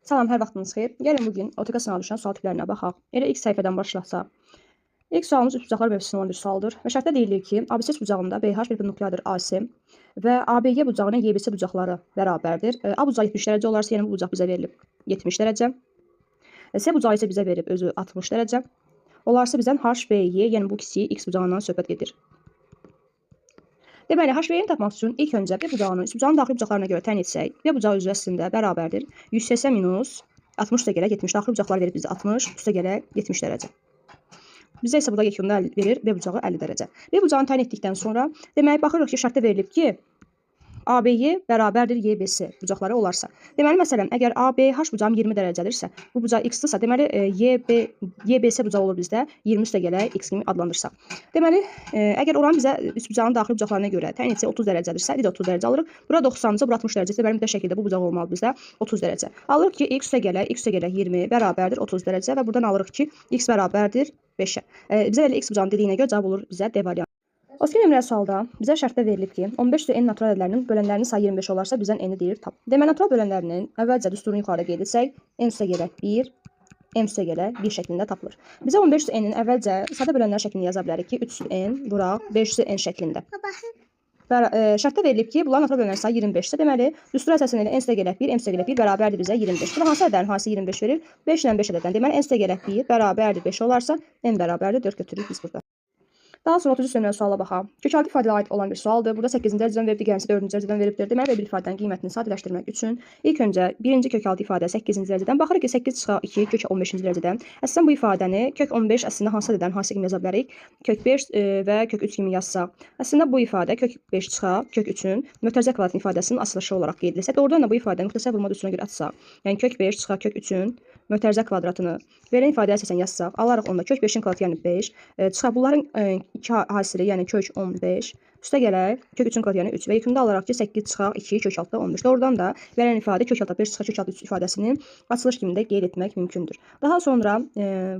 Salam, hər vaxtınız xeyir. Gəlin bu gün OTK sınavına düşən sual tiplərinə baxaq. Elə ilk səhifədən başlasaq. İlk sualımız üçbucaqlar mövzusunda olan bir sualdır. Və şərtdə deyilir ki, ABC bucağında BH perpendikulyardır AC və ABG bucağının YBC bucaqları bərabərdir. A bucağı 70 dərəcə olarsa, yəni bu bucaq bizə verilib 70 dərəcə. C bucağı isə bizə verib özü 60 dərəcə. Olarsa bizdən HBY, yəni bu ikisi X bucağından söhbət gedir. Deməli, HBY-ni tapmaq üçün ilk öncə B bucağını üçbucağın daxili bucaqlarına görə təyin etsək, B bucağı üzrə əslində bərabərdir. 180 minus 60 üstə gələk 70. Daxili bucaqlar verib bizə 60 üstə gələk 70 dərəcə. Bizə isə burada yekunda verir B bucağı 50 dərəcə. B bucağını təyin etdikdən sonra, deməli, baxırıq ki, şərtdə verilib ki, ABY bərabərdir YBC bucaqları olarsa. Deməli, məsələn, əgər ABH bucağım 20 dərəcədirsə, bu bucaq x-dirsə, deməli, YBC bucağı olur bizdə 20 üstə gələk x kimi adlandırsaq. Deməli, əgər oranı bizə üçbucağın daxili bucaqlarına görə təyin etsək 30 dərəcədirsə, biz 30 dərəcə alırıq. Bura 90-sa, bura 60 dərəcəsə, deməli, mütləq şəkildə bu bucaq olmalı bizdə 30 dərəcə. Alırıq ki, x üstə gələk, x üstə gələk 20 bərabərdir 30 dərəcə və buradan alırıq ki, x bərabərdir 5-ə. Bizə elə x bucağının dediyinə görə cavab olur bizə D variantı. 32 nömrəli sualda bizə şərtdə verilib ki, 15 n natural ədədlərinin bölənlərinin sayı 25 olarsa, bizdən n-i deyir tap. Deməli, natural bölənlərinin əvvəlcə düsturunu yuxarıda qeyd etsək, n üstə gələk 1, m üstə gələk 1 şəklində tapılır. Bizə 15 n-in əvvəlcə sadə bölənlər şəklində yaza bilərik ki, 3 n vuraq 5 n şəklində. Şərtdə verilib ki, bunların natural bölənlər sayı 25-dir. Deməli, düstur əsasında elə n üstə gələk 1, m üstə gələk 1 bərabərdir bizə 25. Bura hansı ədədlərin hansı 25 verir? 5 ilə 5 ədəddən. Deməli, n üstə gələk 1 bərabərdir 5 olarsa, n bərabərdir 4 götürürük biz burada. Daha sonra 33 nömrəli suala baxaq. Kökaltı ifadəyə aid olan bir sualdır. Burada 8-ci dərəcədən verib, digərini isə 4-cü dərəcədən veribdir. Deməli, bir ifadənin qiymətini sadələşdirmək üçün ilk öncə birinci kökaltı ifadə 8-ci dərəcədən baxırıq ki, 8 çıxaq 2 kök 15-ci dərəcədən. Əslində bu ifadəni kök 15 əslində hansı ədəddən hansı kimi yaza bilərik? Kök 5 və kök 3 kimi yazsaq. Əslində bu ifadə kök 5 çıxaq kök 3-ün mötərizə kvadratının ifadəsinin açılışı olaraq qeyd edilsə, doğrudan da bu ifadəni müxtəsər vurma düsturuna görə açsaq, yəni kök 5 çıxaq kök 3-ün mötərizə kvadratını verilən ifadəyə əsasən yazsaq, alarıq onda kök 5-in kvadratı, yəni 5, çıxaq bunların 2 hasili, yəni kök 15, üstə gələk kök 3-ün kvadratı, yəni 3 və yekunda alaraq ki, 8 çıxaq 2 kök 6 15. Doğrudan da verilən ifadə kök 6 5 çıxaq kök 6 3 ifadəsinin açılış kimi də qeyd etmək mümkündür. Daha sonra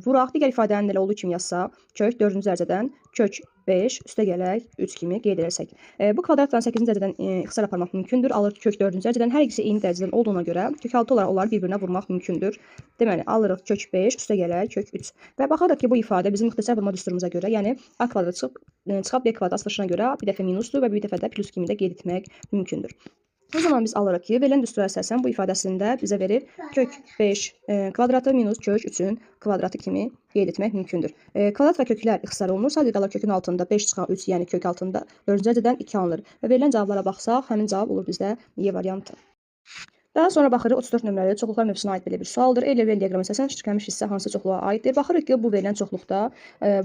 vuraq digər ifadənin elə olduğu kimi yazsaq, kök 4-cü dərəcədən kök 5 üstə gələk 3 kimi qeyd etsək. Bu kvadratla 8-ci dərəcədən ixtisar aparmaq mümkündür. Alırıq kök 4-cü dərəcədən hər ikisi eyni dərəcədən olduğuna görə kök 6 olaraq onları bir-birinə vurmaq mümkündür. Deməli, alırıq kök 5 üstə gələk kök 3. Və baxırıq ki, bu ifadə bizim müxtəsər vurma düsturumuza görə, yəni a kvadrat çıxaq b kvadrat açılışına görə bir dəfə minusdur və bir dəfə də plus kimi də qeyd etmək mümkündür. O zaman biz alırıq ki, verilən düstura əsasən bu ifadəsində bizə verir kök 5 kvadratı minus kök 3-ün kvadratı kimi qeyd etmək mümkündür. Kvadrat və köklər ixtisar olunur. Sadəcə qalır kökün altında 5 çıxaq 3, yəni kök altında 4-cü dərəcədən 2 alınır. Və verilən cavablara baxsaq, həmin cavab olur bizdə Y variantı. Daha sonra baxırıq 34 nömrəli çoxluqlar mövzusuna aid belə bir sualdır. Eyni Venn diaqramı əsasən çirklənmiş hissə hansı çoxluğa aiddir? Baxırıq ki, bu verilən çoxluqda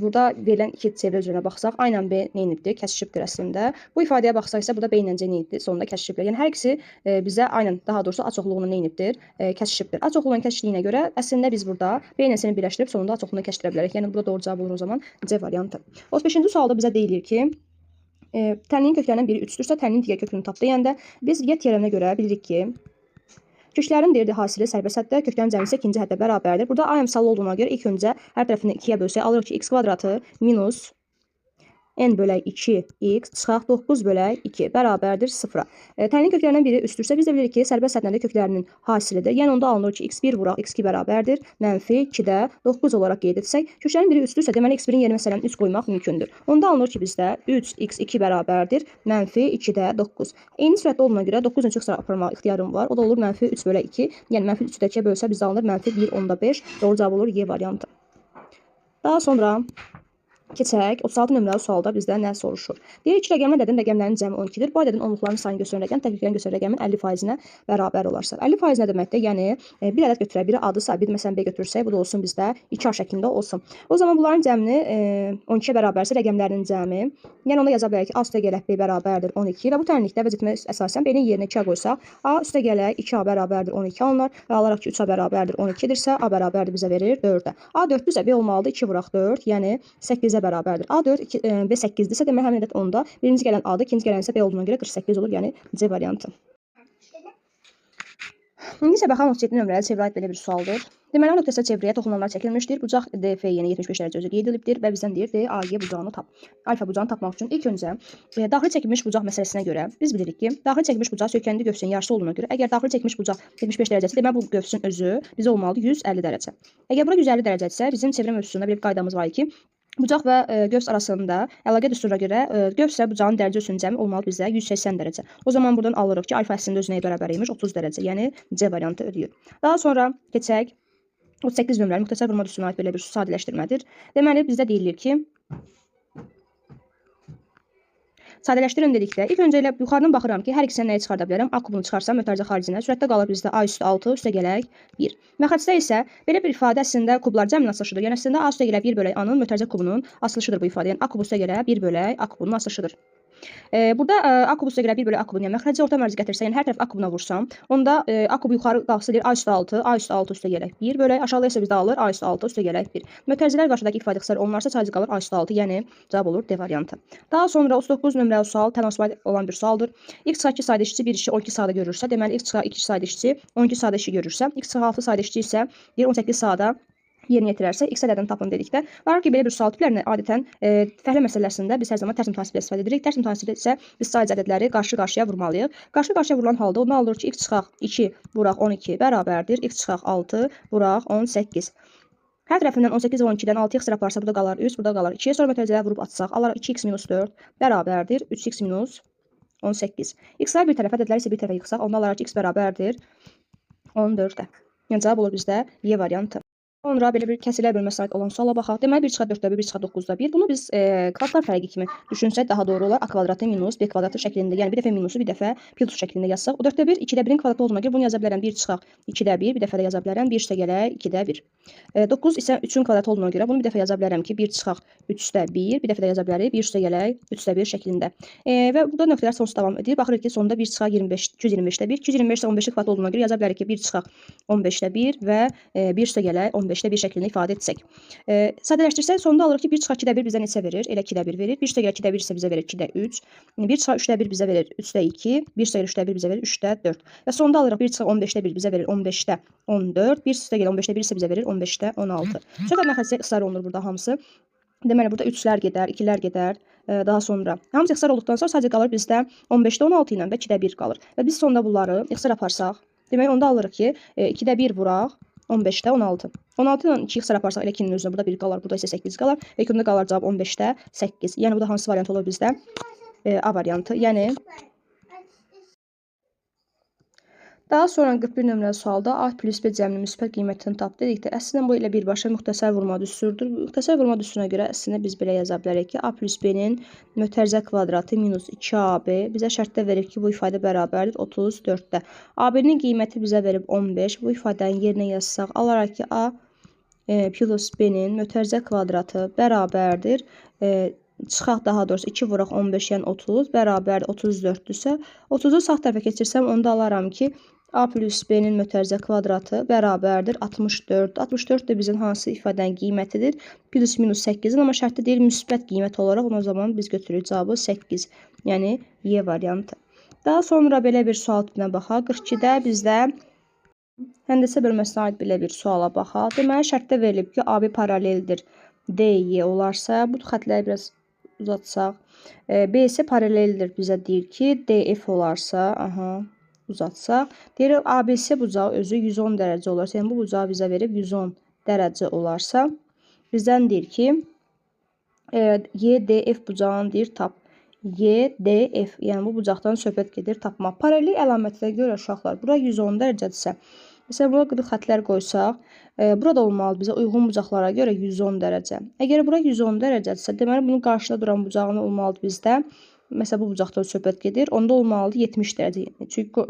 burada verilən iki çevrə üzərinə baxsaq, A ilə B nə edibdir? Kəsişibdir əslində. Bu ifadəyə baxsaq isə burada B ilə C nə edibdir? Sonunda kəsişiblər. Yəni hər ikisi bizə aynən, daha doğrusu A çoxluğuna nə edibdir? Kəsişibdir. A çoxluğunun kəsişdiyinə görə əslində biz burada B ilə C-ni birləşdirib sonunda A çoxluğunu kəsişdirə bilərik. Yəni burada doğru cavab olur o zaman C variantı. 35-ci sualda bizə deyilir ki, tənliyin köklərindən biri 3-dürsə, tənliyin digər kökünü tap deyəndə biz Y teoreminə görə bilirik ki, köklərin deyirdi hasili sərbəst həddə, köklərin cəmi isə ikinci həddə bərabərdir. Burada A əmsalı olduğuna görə ilk öncə hər tərəfini 2-yə bölsək, alırıq ki, x kvadratı minus n bölək 2x çıxaq 9 bölək 2 bərabərdir 0-a. Tənliyin köklərindən biri 3-dürsə, biz də bilirik ki, sərbəst həddə köklərinin hasilidir. Yəni onda alınır ki, x1 vuraq x2 bərabərdir. Mənfi 2-də 9 olaraq qeyd etsək, köklərin biri 3-dürsə, deməli x1-in yerinə məsələn 3 qoymaq mümkündür. Onda alınır ki, bizdə 3x2 bərabərdir. Mənfi 2-də 9. Eyni sürətdə olduğuna görə 9 üçün çıxar aparmaq ixtiyarım var. O da olur mənfi 3 bölək 2. Yəni mənfi 3-ü də 2-yə bölsə bizdə alınır mənfi 1,5. Doğru cavab olur Y variantı. Daha sonra keçək 36 nömrəli sualda bizdə nə soruşur? Deyir ki, rəqəmli ədədin rəqəmlərinin cəmi 12-dir. Bu ədədin onluqlarının sayını göstərən rəqəm təkliklərini göstərən rəqəmin 50%-nə bərabər olarsa. 50% nə deməkdir? Yəni bir ədəd götürək, biri A-dırsa, bir məsələn B götürsək, bu da olsun bizdə 2A şəklində olsun. O zaman bunların cəmini 12-yə bərabərsə rəqəmlərinin cəmi, yəni onda yaza bilərik ki, A üstə gələk B bərabərdir 12 və bu tənlikdə vəzifəmə əsasən B-nin yerinə 2A qoysaq, A üstə gələk 2A bərabərdir 12 alınır və alaraq ki, 3A bərabərdir 12-dirsə, A bərabərdir bizə verir 4-ə. A 4-dürsə, B olmalıdır 2 vuraq 4, yəni 8-ə bərabərdir. A 4, 2, B 8-dirsə, demək həmin ədəd 10-da. Birinci gələn A-dır, ikinci gələn isə B olduğuna görə 48 olur, yəni C variantı. İndi isə baxalım 37 nömrəli çevrəyə aid belə bir sualdır. Deməli, A nöqtəsi çevrəyə toxunanlar çəkilmişdir. Bucaq DF, yəni 75 dərəcə özü qeyd edilibdir və bizdən deyir DAG bucağını tap. Alfa bucağını tapmaq üçün ilk öncə daxili çəkilmiş bucaq məsələsinə görə biz bilirik ki, daxili çəkilmiş bucaq söykəndiyi qövsün yarısı olduğuna görə, əgər daxili çəkilmiş bucaq 75 dərəcədir, deməli bu qövsün özü bizə olmalıdır 150 dərəcə. Əgər bura 150 dərəcədirsə, bizim çevrə mövzusunda bir qaydamız var ki, bucaq və qövs arasında əlaqə düsturuna görə qövs və bucağın dərəcə ölçüsünün cəmi olmalı bizə 180 dərəcə. O zaman buradan alırıq ki, alfa əslində özü nəyə bərabər imiş? 30 dərəcə. Yəni C variantı ödəyir. Daha sonra keçək 38 nömrəli müxtəsər vurma düsturuna aid belə bir sadələşdirmədir. Deməli, bizdə deyilir ki, sadələşdirin dedikdə, ilk öncə elə yuxarıdan baxıram ki, hər ikisindən nəyi çıxarda bilərəm? A kubunu çıxarsam mötərizə xaricinə, sürətdə qalır bizdə A üstü 6, üstə gələk 1. Məxrəcdə isə belə bir ifadə əslində kublar cəminin açılışıdır. Yəni əslində A üstə gələk 1 bölək A-nın mötərizə kubunun açılışıdır bu ifadə. Yəni A kubu üstə gələk 1 bölək A kubunun açılışıdır. Burada A kubu üstə gələk 1 bölək A kubunun, yəni məxrəcə orta mərcə gətirsə, yəni hər tərəf A kubuna vursam, onda A kubu yuxarı qalxsa deyir A üstü 6, A üstü 6 üstə gələk 1 bölək, aşağıda isə bizdə alır A üstü 6 üstə gələk 1. Mötərizələr qarşıdakı ifadə ixtisar olunarsa sadəcə qalır A üstü 6, yəni cavab olur D variantı. Daha sonra 39 nömrəli sual tənasübə olan bir sualdır. X çıxaq 2 sayda işçi bir işi 12 saata görürsə, deməli x çıxaq 2 sayda işçi 12 saata işi görürsə, x çıxaq 6 sayda işçi isə deyir 18 saata yerinə yetirərsə, x ədədini tapın dedikdə, var ki, belə bir sual tiplərinə adətən fəhlə məsələsində biz hər zaman tərs mütənasiblə istifadə edirik. Tərs mütənasiblə isə biz sadəcə ədədləri qarşı-qarşıya vurmalıyıq. Qarşı-qarşıya vurulan halda onda alır ki, x çıxaq 2 vuraq 12 bərabərdir. X çıxaq 6 vuraq 18. Hər tərəfindən 18 və 12-dən 6 ixtisar aparsa, burada qalar 3, burada qalar 2. Sonra mötərizələri vurub atsaq, alaraq 2x minus 4 bərabərdir 3x minus 18. X-lər bir tərəfə, ədədləri isə bir tərəfə yıxsaq, onda alaraq ki, x bərabərdir 14-ə. Yəni cavab olur bizdə Y variantı. Sonra belə bir kəsirlər bölməsinə aid olan suala baxaq. Deməli 1 çıxaq 4-də 1, 1 çıxaq 9-da 1. Bunu biz kvadratlar fərqi kimi düşünsək daha doğru olar. A kvadratı minus B kvadratı şəklində, yəni bir dəfə minusu, bir dəfə plus şəklində yazsaq. O 4-də 1, 2-də 1-in kvadratı olduğuna görə bunu yaza bilərəm. 1 çıxaq 2-də 1, bir dəfə də yaza bilərəm. 1 üstə gələk 2-də 1. 9 isə 3-ün kvadratı olduğuna görə bunu bir dəfə yaza bilərəm ki, 1 çıxaq 3-də 1, bir dəfə də yaza bilərik. 1 üstə gələk 3-də 1 şəklində. Və burada nöqtələr sonsuz davam edir. Baxırıq ki, sonda 1 çıxaq 25, 225-də 1, 225 isə 15-in kvadratı olduğuna görə yaza bilərik ki, 1 çıxaq 15-də 1 və 1 üstə gələk 15-də 1 şəklində ifadə etsək. Sadələşdirsək, sonda alırıq ki, 1 çıxaq 2-də 1 bizə neçə verir? Elə 2-də 1 verir. 1 üstə gələk 2-də 1 isə bizə verir 2-də 3. 1 çıxaq 3-də 1 bizə verir 3-də 2. 1 üstə gələk 3-də 1 bizə verir 3-də 4. Və sonda alırıq 1 çıxaq 15-də 1 bizə verir 15-də 14. 1 üstə gələk 15-də 1 isə bizə verir 15-də 16. Sonra məxrəcə ixtisar olunur burada hamısı. Deməli, burada 3-lər gedər, 2-lər gedər. Daha sonra hamısı ixtisar olduqdan sonra sadəcə qalır bizdə 15-də 16 ilə və 2-də 1 qalır. Və biz sonda bunları ixtisar aparsaq, demək onda alırıq ki, 2-də 1 vuraq 15-də 16. 16 ilə 2 ixtisar aparsaq elə 2-nin özünə burada 1 qalar, burada isə 8 qalar. Və yekununda qalar cavab 15-də 8. Yəni bu da hansı variant olur bizdə? A variantı. Yəni daha sonra 41 nömrəli sualda A plus B cəminin müsbət qiymətini tap dedikdə, əslində bu ilə birbaşa müxtəsər vurma düsturudur. Müxtəsər vurma düsturuna görə əslində biz belə yaza bilərik ki, A plus B-nin mötərizə kvadratı minus 2AB bizə şərtdə verib ki, bu ifadə bərabərdir 34-də. AB-nin qiyməti bizə verib 15. Bu ifadənin yerinə yazsaq, alaraq ki, A plus B-nin mötərizə kvadratı bərabərdir. Çıxaq daha doğrusu 2 vuraq 15, yəni 30 bərabərdir 34-dürsə, 30-u sağ tərəfə keçirsəm, onda alaram ki, A plus B-nin mötərizə kvadratı bərabərdir 64. 64 də bizim hansı ifadənin qiymətidir? Plus minus 8-in, amma şərtdə deyil müsbət qiymət olaraq, o zaman biz götürürük cavabı 8, yəni Y variantı. Daha sonra belə bir sual tipinə baxaq. 42-də bizdə həndəsə bölməsinə aid belə bir suala baxaq. Deməli, şərtdə verilib ki, AB paraleldir DY olarsa, bu xətləri biraz uzatsaq. BC paraleldir bizə deyir ki, DF olarsa, aha, uzatsaq. Deyir, ABC bucağı özü 110 dərəcə olarsa, yəni bu bucağı bizə verib 110 dərəcə olarsa, bizdən deyir ki, YDF bucağını deyir, tap. YDF, yəni bu bucaqdan söhbət gedir tapmaq. Paralel əlamətinə görə uşaqlar, bura 110 dərəcədirsə, məsələn, bura qırıq xətlər qoysaq, burada olmalı bizə uyğun bucaqlara görə 110 dərəcə. Əgər bura 110 dərəcədirsə, deməli, bunun qarşıda duran bucağını olmalıdır bizdə. Məsələn, bu bucaqdan söhbət gedir. Onda olmalıdır 70 dərəcə. Çünki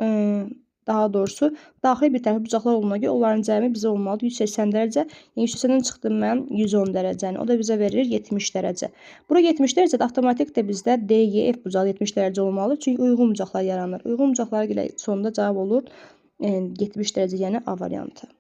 daha doğrusu, daxili bir tərəfli bucaqlar olduğuna görə onların cəmi bizə olmalıdır 180 dərəcə. Yəni 180-dən çıxdım mən 110 dərəcəni. O da bizə verir 70 dərəcə. Bura 70 dərəcədə avtomatik də bizdə DYF bucağı 70 dərəcə olmalıdır. Çünki uyğun bucaqlar yaranır. Uyğun bucaqlara görə sonda cavab olur 70 dərəcə, yəni A variantı.